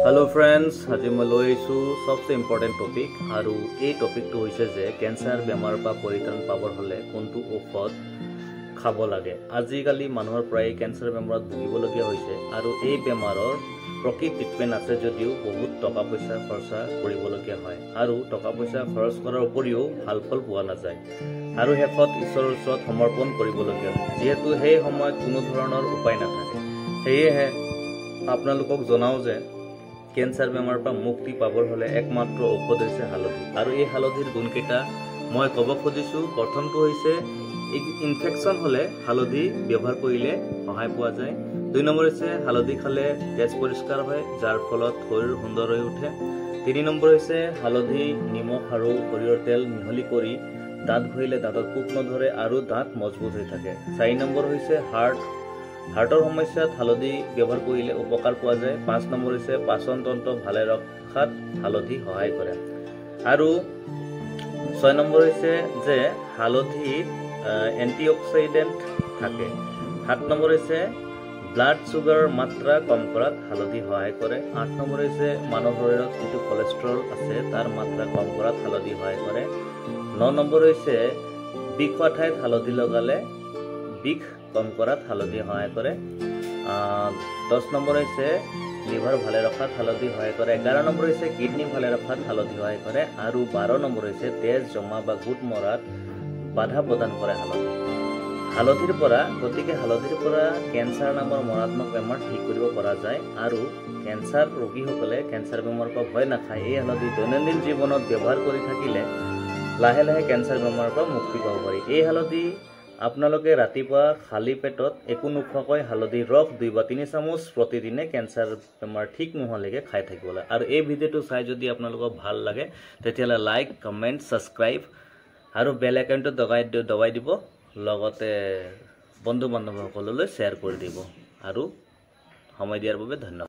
Hello' friends, আজি মই লৈ আহিছোঁ চবচে ইম্পৰ্টেণ্ট টপিক। আৰু এই টপিকটো হৈছে যে কেঞ্চাৰ বেমাৰৰ পৰা পৰিত্ৰাণ পাবৰ হ'লে কোনটো ঔষধ খাব লাগে। আজিকালি মানুহৰ প্ৰায়ে কেঞ্চাৰ বেমাৰত ভুগিবলগীয়া হৈছে আৰু এই বেমাৰৰ প্ৰকৃত ট্ৰিটমেণ্ট আছে যদিও বহুত টকা পইচা খৰচা কৰিবলগীয়া হয় আৰু টকা পইচা খৰচ কৰাৰ উপৰিও ভাল ফল পোৱা নাযায় আৰু শেষত ঈশ্বৰৰ ওচৰত সমৰ্পণ কৰিবলগীয়া হয়, যিহেতু সেই সময়ত কোনো ধৰণৰ উপায় নাথাকে। সেয়েহে আপোনালোকক জনাওঁ যে কেঞ্চাৰ বেমাৰৰ পৰা মুক্তি পাবৰ হ'লে একমাত্ৰ ঔষধ হৈছে হালধি। আৰু এই হালধিৰ গুণকেইটা মই ক'ব খুজিছোঁ। প্ৰথমটো হৈছে ইনফেকশ্যন হ'লে হালধি ব্যৱহাৰ কৰিলে সহায় পোৱা যায়। 2 নম্বৰ হৈছে হালধি খালে তেজ পৰিষ্কাৰ হয়, যাৰ ফলত শৰীৰ সুন্দৰ হৈ উঠে। 3 নম্বৰ হৈছে হালধি, নিমখ আৰু সৰিয়হৰ তেল মিহলি কৰি দাঁত ঘঁহিলে দাঁতত পোক নধৰে আৰু দাঁত মজবুত হৈ থাকে। 4 নম্বৰ হৈছে হাৰ্টৰ সমস্যাত হালধি ব্যৱহাৰ কৰিলে উপকাৰ পোৱা যায়। 5 নম্বৰ হৈছে পাচনতন্ত্ৰ ভালে ৰখাত হালধি সহায় কৰে। আৰু 6 নম্বৰ হৈছে যে হালধিত এণ্টিঅক্সিডেণ্ট থাকে। 7 নম্বৰ হৈছে ব্লাড চুগাৰৰ মাত্ৰা কম কৰাত হালধি সহায় কৰে। 8 নম্বৰ হৈছে মানুহৰ শৰীৰত যিটো কলেষ্ট্ৰল আছে তাৰ মাত্ৰা কম কৰাত হালধি সহায় কৰে। 9 নম্বৰ হৈছে বিষ হোৱা ঠাইত হালধি লগালে বিষ কম কৰাত হালধি সহায় কৰে। 10 নম্বৰ হৈছে লিভাৰ ভালে ৰখাত হালধি সহায় কৰে। 11 নম্বৰ হৈছে কিডনী ভালে ৰখাত হালধি সহায় কৰে। আৰু 12 নম্বৰ হৈছে তেজ জমা বা গোট মৰাত বাধা প্ৰদান কৰে হালধি। হালধিৰ পৰা গতিকে হালধিৰ পৰা কেঞ্চাৰ নামৰ মাৰাত্মক বেমাৰ ঠিক কৰিব পৰা যায়। আৰু কেঞ্চাৰ ৰোগীসকলে কেঞ্চাৰ বেমাৰৰ পৰা ভয় নাখায় এই হালধি দৈনন্দিন জীৱনত ব্যৱহাৰ কৰি থাকিলে লাহে লাহে কেঞ্চাৰ বেমাৰৰ পৰা মুক্তি পাব পাৰি। এই হালধি আপোনালোকে ৰাতিপুৱা খালী পেটত একো নোখোৱাকৈ হালধিৰ ৰস 2 বা 3 চামুচ প্ৰতিদিনে কেঞ্চাৰ বেমাৰ ঠিক নোহোৱালৈকে খাই থাকিব লাগে। আৰু এই ভিডিঅ'টো চাই যদি আপোনালোকক ভাল লাগে তেতিয়াহ'লে লাইক, কমেণ্ট, ছাবস্ক্ৰাইব আৰু বেল আইকনটো দবাই দিব, লগতে বন্ধু বান্ধৱসকললৈ শ্বেয়াৰ কৰি দিব। আৰু সময় দিয়াৰ বাবে ধন্যবাদ।